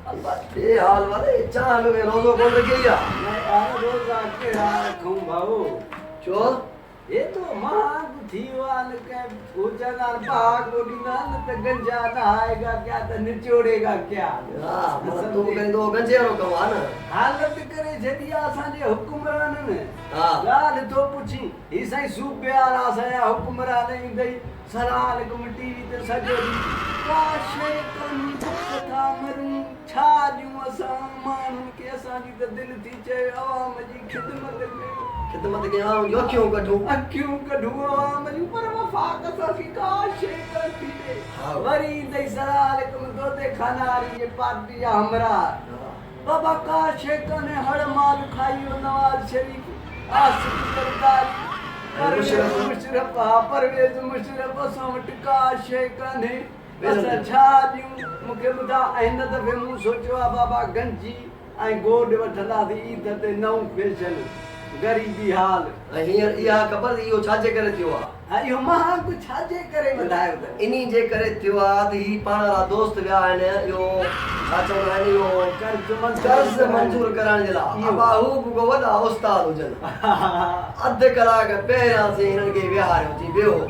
ڏي حال واري چانهه ۾ روزو ڪونه رکيئي آ؟ نه يار روزا ڪهڙا رکون ڀائو. ڇو؟ ايترو مهانگو ٿي ويو آ نه ڪنهن هو چوندا آهن پهاڪو ڏيندا آهن نه ته گنجا نهائي گا ڪيا ته نچوڙي گا ڪيا. ها معنيٰ تون به ڪرين ٿو اهو گنجي وارو ڪم آ نه. حالت ڪري ڇڏي آ اسان جي حڪمرانن. ها. ڳالهه ٿو پڇين هي سائين صوبي وارا اسان جا حڪمران ايندئي سرال گم ٽي وي تي سڄو ڏينهن ڪا شيء ڪانهي بک ٿا مرون ڇا ڏيون اسان ماڻهن کي اسان جي ته دل ٿي چوي عوام جي خدمت ڪيون. خدمت ڪيون عوام جون اکيون ڪڍون. اکيون ڪڍون عوام جون پر وفاق اسان کي ڪا شيء ڪانه ٿي ڏي. وري ايندئي سرال گم دودي خاناري جي پارٽي جا همراهه بابا ڪا شيء ڪانهي هڙ مال کائي ويو نواز شريف آصف زرداري پرويز مشرف ها پرويز مشرف اسان وٽ ڪا شيء ڪانهي اسان ڇا ڏيون مون کي ٻڌاء ۽ هن دفعي مون سوچيو آ بابا گنجي ۽ گوڏ وٺنداسين عيد تي نئون فيشن غريبي حال. ۽ هينئر اها خبر ته اهو ڇا جي ڪري ٿيو آ؟ ها اهو مهانگو ڇا جي ڪري وڌايو اٿن؟ انهي جي ڪري ٿيو آ ته هي پاڻ وارا دوست ويا آهن اهو ڇا چوندا آهن اهو قرض منظور ڪرائڻ جي لاء ابا هو به ڪو وڏا استاد هجن اڌ ڪلاڪ پهريان سين هنن کي ويهاريو چي ويهو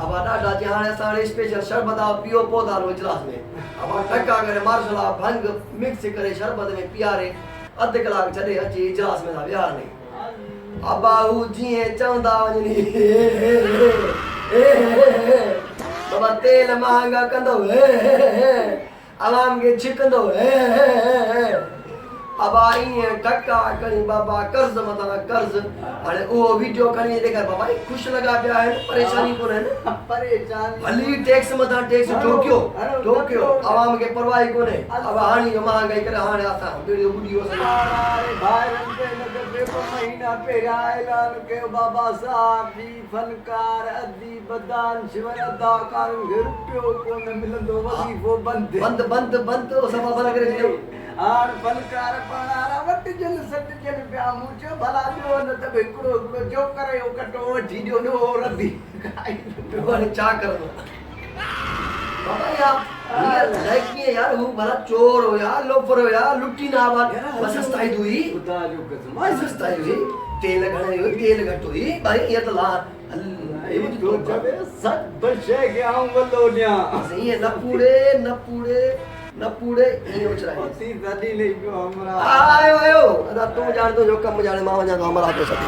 ابا ڏاڍا چي هاڻي اسان وٽ اسپيشل شربت آ پيئو پوء ٿا هلون اجلاس ۾ ابا ٽڪا ڪري مارشل لا ڀنگ مڪس ڪري شربت ۾ پياري اڌ ڪلاڪ ڇڏي اچي اجلاس ۾ ٿا ويهارنئي. ابا هو جيئن چوندا وڃن هي هي هي هي هي هي بابا تيل مهانگا ڪندو هي هي هي عوام کي ڇڪندو هي هي هي هي ابا ائين ٺڪا کڻي بابا قرض مٿان قرض هاڻي اهو ويڊيو کڻي ڏيکار بابا هي خوش لڳا پيا آهن پريشاني ڪونهن ڀلي ٽيڪس مٿان ٽيڪس ٺوڪيو ٺوڪيو عوام کي پرواهه ئي ڪونهي ابا هاڻي اهو مهانگائي ڪري هاڻي اسان ٻيڙيو ٻڏي ويو اسان جو. واري ڀائرن ته هن دفعي ٻه مهينا پهريان اعلان ڪيو بابا صحافي، فنڪار، اديب، دانشور، اداڪارن کي رپيو ڪونه ملندو وظيفو بند. بند بند بند او سڀ ابا ڪري ڇڏيو. هاڻ فنڪار پاڻ وارا وٽجن سٽجن پيا مون چيو ڀلا ڏيو نه ته به هڪڙو هڪڙو جوڪر جو ڪٽو وٺي ڏيو نه اهو ردي کائيندو. هاڻي ڇا ڪرندو. بابا يا هينئر الائي ڪيئن يار هو ڀلا چور هيا لوفر هيا لٽيندا هئا بس سستائي ته هئي خدا جو قسم سستائي هئي تيل گهڻي هئي تيل گهٽ هئي ڀائي ائين ته لا ٿو چوي سڀ شيء کي آئون ولو ڏيان بس ائين نه پوڙي نه پوڙي نه پوڙي ائين اڇلائي اتي سڏي لئي پيو همراهه آيو آيو ادا تون ڄاڻ تنهنجو ڪم ڄاڻي مان وڃان ٿو همراهه کي سڏي.